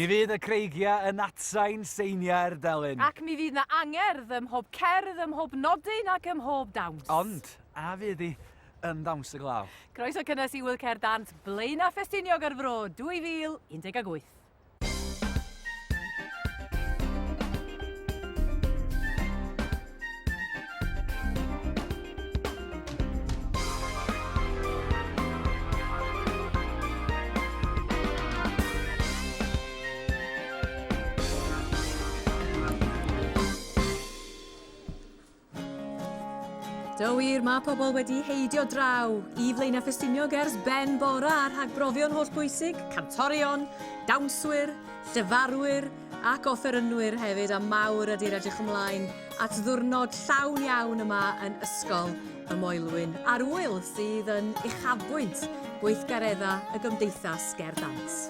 Mi fydd y creigiau yn atsain seiniau'r delyn. Ac mi fydd 'na angerdd ym mhob cerdd, ym mhob nodyn ac ym mhob dawns. Ond, a fydd hi yn ddawns y glaw? Croeso cynnes i Ŵyl Cerdd Dant Blaenau Ffestiniog a'r Fro 2018. Do wir, mae pobl wedi heidio draw i Flaenau Ffestiniog ers ben bora a rhagbrofion hollbwysig, cantorion, dawnswyr, llefarwyr ac offerynwyr hefyd, a mawr ydy'r edrych ymlaen at ddiwrnod llawn iawn yma yn Ysgol y Moelwyn a'r ŵyl sydd yn uchafbwynt gweithgareddau y Gymdeithas Gerdd Dant.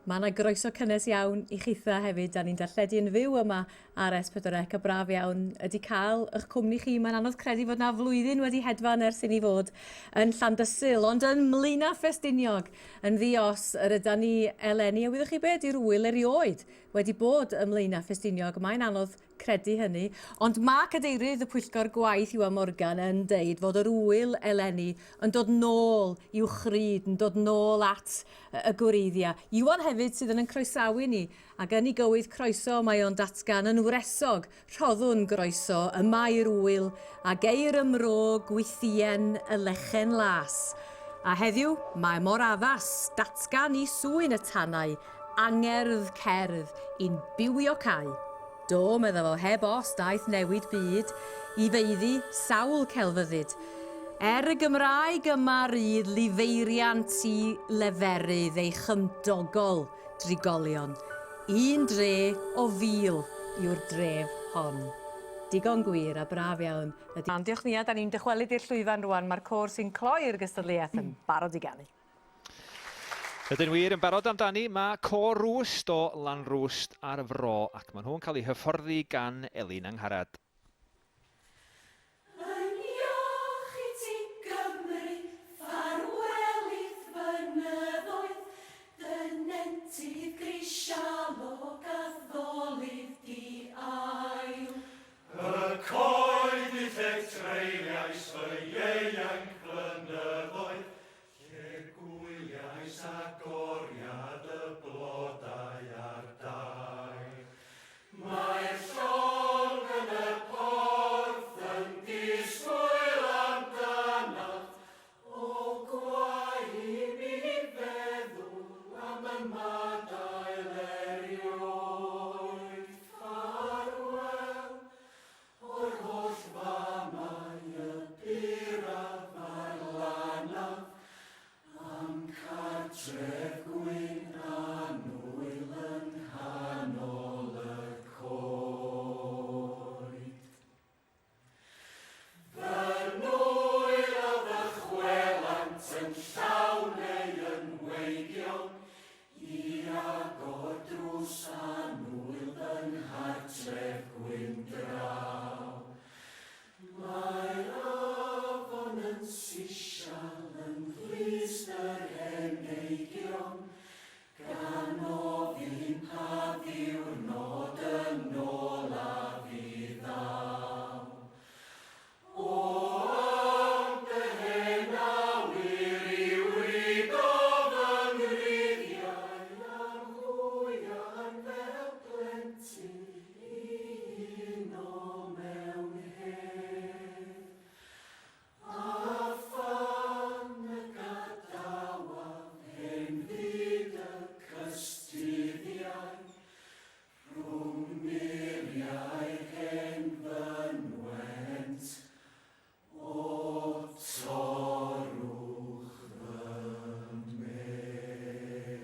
Mae yna groeso cynnes iawn i chitha hefyd. Da ni'n darlledu yn fyw yma ar S4C a braf iawn ydy cael eich cwmni chi. Mae'n anodd credu fod na flwyddyn wedi hedfan ers i ni fod yn Llandysul, ond yn Mlaenau Ffestiniog yn ddi-os yr ydan ni eleni. A wyddoch chi be, di'r ŵyl erioed wedi bod ym Mlaenau Ffestiniog. Mae'n anodd credu hynny. Ond mae cadeirydd y pwyllgor gwaith, Iwan Morgan, yn deud fod yr ŵyl eleni yn dod nôl i'w chryd, yn dod nôl at y gwreiddiau. Iwan hefyd sydd yn yn croesawu ni, ac yn ei gywydd croeso mae o'n datgan yn wresog, rhoddwn groeso yma i'r ŵyl a geir ym mro gwythïen y lechen las. A heddiw, mae mor addas datgan i swyn y tanau angerdd cerdd i'n bywiocáu. Do, medda fo, heb os daeth newid byd i faeddu sawl celfyddyd. Er y Gymraeg yma rydd lifeiriant i leferydd ei chymdogol drigolion. Un dre o fil yw'r dref hon. Digon gwir, a braf iawn ydi. Diolch Nia, da ni'n dychwelyd i'r llwyfan rwan, mae'r côr sy'n cloi'r gystadleuaeth yn barod i ganu. Ydyn wir yn barod amdani, mae Côr Rwst o Lanrwst ar y Fro ac maen nhw'n cael eu hyfforddi gan Elin Angharad. Yn iach i ti Gymru, ffarwel i'th fynyddoedd, dy nentydd grisialog a ddolydd di ail. Y coed i lle treuliais fy ieuanc flynyddoedd, Lle gwyliais agoriad y blodau a'r dail. Mae'r llong yn y porth yn disgwyl amdanaf, O gwae i mi feddwl am ymadael erioed. Ffarwel, O'r holl famau y puraf a'r lanaf, A'm cartref gwyn annwyl yng nghanol y coed. Fy nwyl a ddychwelant yn llawn neu yn weigion, I agor drws annwyl fy nghartref gwyn draw. Mae'r afon yn sisial yng nghlust yr hen eigion, Gan ofyn pa ddiwrnod yn ôl a fydd ddaw. O am dy hen awyr i wrido fy ngruddiau A'm hwyan fel plentyn i uno mewn hedd. A phan y gadawaf hen fyd y cystuddiau Rhwng muriau'r hen fynwent, o torrwch fy medd.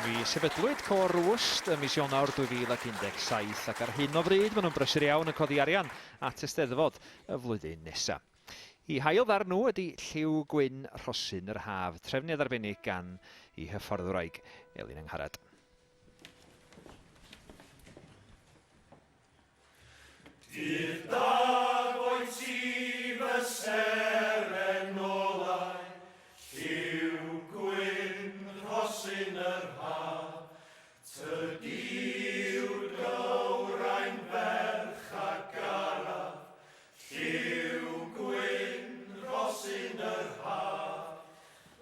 Mi sefydlwyd Côr Rwst ym mis Ionawr 2017 ac ar hyn o bryd maen nhw'n brysur iawn yn codi arian at Eisteddfod y flwyddyn nesaf. Y haul ddarn nhw ydy Lliw Gwyn Rhosyn yr Haf, trefniad arbennig gan i hyfforddwraig Elin Angharad. Dydd da. seren olau, lliw gwyn rhosyn yr haf, Tydi yw'r gywrain ferch a garaf, lliw gwyn rhosyn yr haf.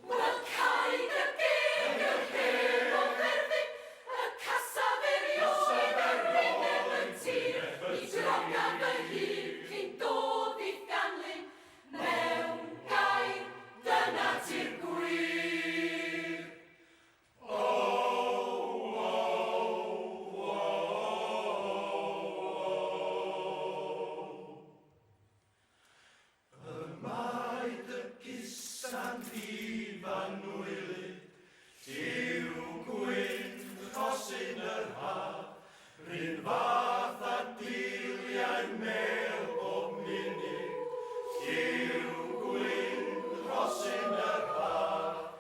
Wel, cau dy geg yr hen o dderfyn, y casaf erioed ar wyneb y tir, mi drogaf fy hun cyn dod i'th ganlyn, mewn gair, dyna ti'r gwir. Y mae dy gusan ddifa nwylu, Lliw gwyn rhosyn yr haf, 'Run fath â diliau mêl bob munud, Lliw gwyn rhosyn yr haf.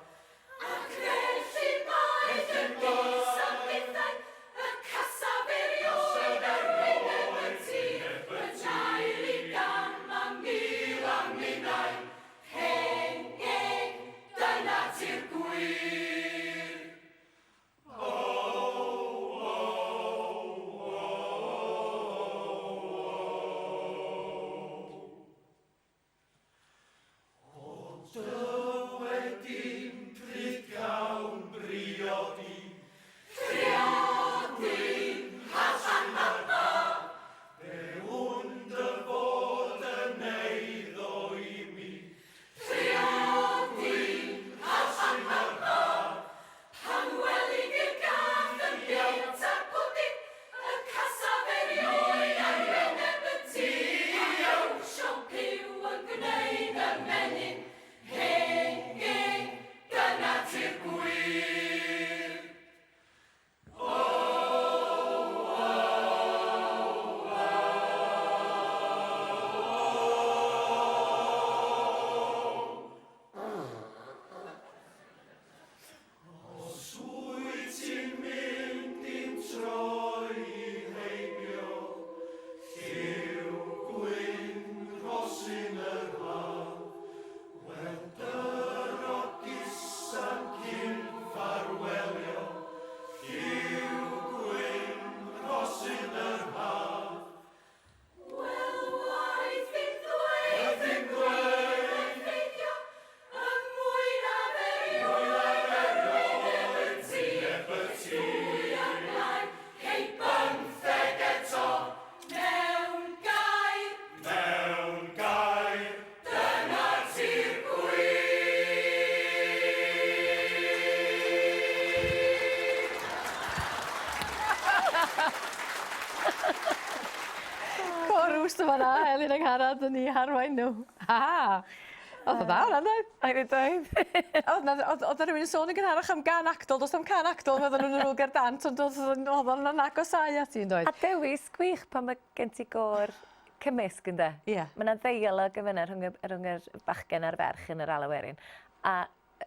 Ac felly mae dy gusan dithau, y casaf erioed ar wyneb y tir, y tair i gam a mil a minnau, hen geg, dyna ti'r gwir. O dywedyn pryd gawn briodi? Priodi! Ha ha ha ha! Fe wn dy fod yn eiddo i mi. Priodi! Ha ha ha ha! Pan weli di'r gath yn bwyta pwdin, Y casaf erioed ar wyneb y tir. A mewn siop Puw yn gwneud y menyn, hen geg, dyna ti'r gwir. Os wyt ti'n mynd i'm troi heibio, lliw gwyn rhosyn yr haf, wel dyro gusan cyn ffarwelio, lliw gwyn rhosyn yr haf. Wel, waeth ddim ddweud, ddim ddweud, ai pheidio, y mwyaf erioed ar wyneb y tir, dwy ar blaen, hei bymtheg eto, mewn gair, mewn gair, dyna ti'r gwir. Chorws yn fan'na, Elin Angharad yn 'u harwain nhw. Ha! O'dd o'n dda wnna yndoedd? Oedd yn doedd? O'dd 'na o'dd o'dd 'na rywun yn sôn yn gynharach am gân actol, do's na'm cân actol medden nhw yn yr ŵyl gerdd dant ond o'dd o'n o'dd o'n agosáu ati yndoedd? A dewis gwych pan ma' gen ti gôr cymysg ynde? Ie. Ma' 'na ddeialog yn fynna rhwng y rhwng yr bachgen a'r ferch yn yr Alaw Werin. A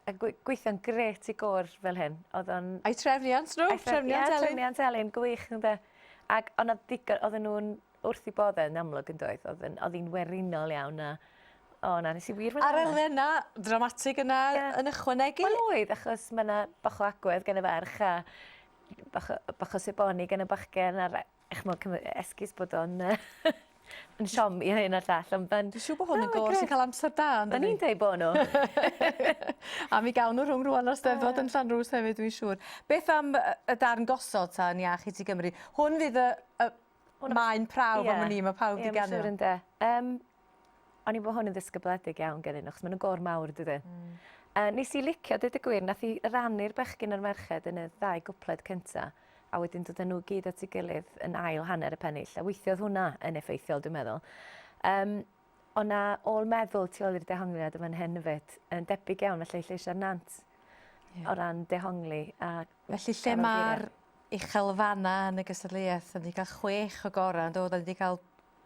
a gwe- gweithio'n grêt i gôr fel hyn. O'dd o'n... A'i trefniant nhw, trefniant Elin. Trefniant Elin, gwych ynde? Ac o' 'na digon, oedden nhw'n wrth 'u bodde yn amlwg yn doedd, oedd yn, oedd hi'n werinol iawn a o na, nes i wir fwynhau. A'r elfennau dramatig yna yeah. yn ychwanegu? Wel oedd, achos mae yna bach o agwedd gen y ferch a bach o, bach o seboni gen y bachgen a'r ch'mod cymy- esgus bod o'n yy yn siom i hyn a'r llall ond ma'n... Dwi'n siŵr bod hwn yn gôr sy'n cael amser da yndydi? O'n i'n deud bo' nhw. A mi gawn nhw rhwng rŵan a'r Steddfod yn Llanrwst hefyd dwi'n siŵr. Beth am y darn gosod ta yn Iach i Ti Gymru? Hwn fydd y y maen prawf am wn i, mae pawb 'di ganu. Ie, mae'n siŵr ynde. Yym O'n i'n bod hwn yn ddisgybledig iawn gennyn nhw, achos maen nhw'n gôr mawr, dydyn. Mm. Nes i licio, dweud y gwir, nath i rannu'r bechgyn a'r merched yn y ddau gwpled cynta, a wedyn dod â nhw gyd at ei gilydd yn ail hanner y pennill, a weithiodd hwnna yn effeithiol, dwi'n meddwl. Um, o na ôl meddwl tu ôl i'r dehongliad yn fan hyn hefyd, yn debyg iawn felly lleisiau'r nant yeah. o ran dehongli. A felly lle mae'r uchelfannau yn y gystadleuaeth, yn wedi cael chwech o gorau, yn dod, wedi cael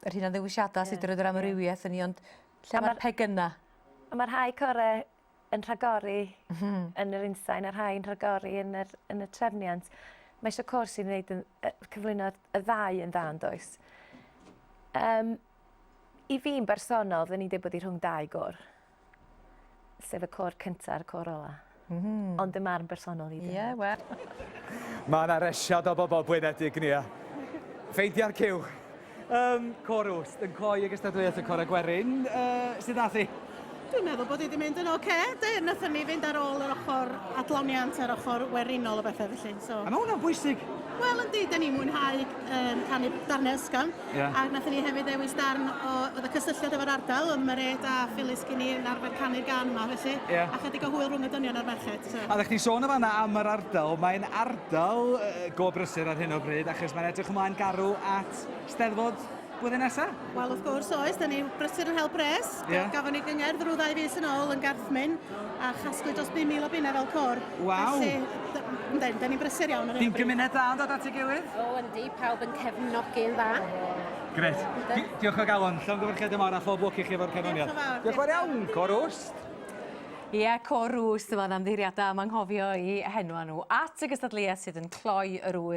yr hunan ddewisiadau sydd wedi rhoi'r amrywiaeth yn ni, ond lle mae'r pegynau? A mae rhai corau yn rhagori mhm. yn yr unsain a rhai yn rhagori yn, yr, yn y trefniant. Mae eisiau cor sy'n gwneud yn, cyflwyno y ddau yn dda yn does. Um, I fi'n bersonol, fydden i'n dweud bod hi rhwng dau gôr. Sef y côr cynta a'r côr ola. Mm -hmm. Ond y marn bersonol i. Ie, yeah, wel. Mae yna resiad o bobl bwynedig ni, a. Ffeindia'r cyw. Um, Côr Rwst yn cloi y gystadleuaeth y Corau Gwerin. Uh, sut ath hi? Dwi'n meddwl bod hi wedi mynd yn oce. Okay. De, nathon ni fynd ar ôl yr ochr adloniant a'r ochr werinol o bethau felly. So. A mae hwnna'n bwysig. Wel, yndi, da ni'n mwynhau um, canu darnau ysgafn. Yeah. A nathon ni hefyd ddewis darn o, oedd y cysylltiad efo'r ardal, oedd Mered a Phyllis gyn i yn arfer canu'r gan yma, felly. Yeah. A chydig o hwyl rhwng y dynion a'r merched. So. A ddech chi'n sôn yn fanna am yr ardal, mae'n ardal uh, go brysur ar hyn o bryd, achos mae'n edrych ymlaen garw at Steddfod blwyddyn nesa? Wel, wrth gwrs, oes. Da ni brysur yn hel pres. Yeah. Gafon ni gyngerdd rhyw ddau fis yn ôl yn Garthmyn a chasglu dros 5,000 o bunna fel côr. Waw! Felly, yndyn, da ni'n brysur iawn ar hyn o Di'n bryd. gymuned dda yn dod at ei gilydd? O, yndi, pawb yn cefnogi'n dda. Gret. Di diolch o galon. Llongyfarchiadau mawr a phob lwc i chi efo'r canlyniad. Diolch yn fawr. Diolch yn fawr iawn, Côr Rwst. Ie, Côr Rwst yma ymddiheuriadau am anghofio i henwa nhw at y gystadleuaeth sydd yn cloi yr ŵyl.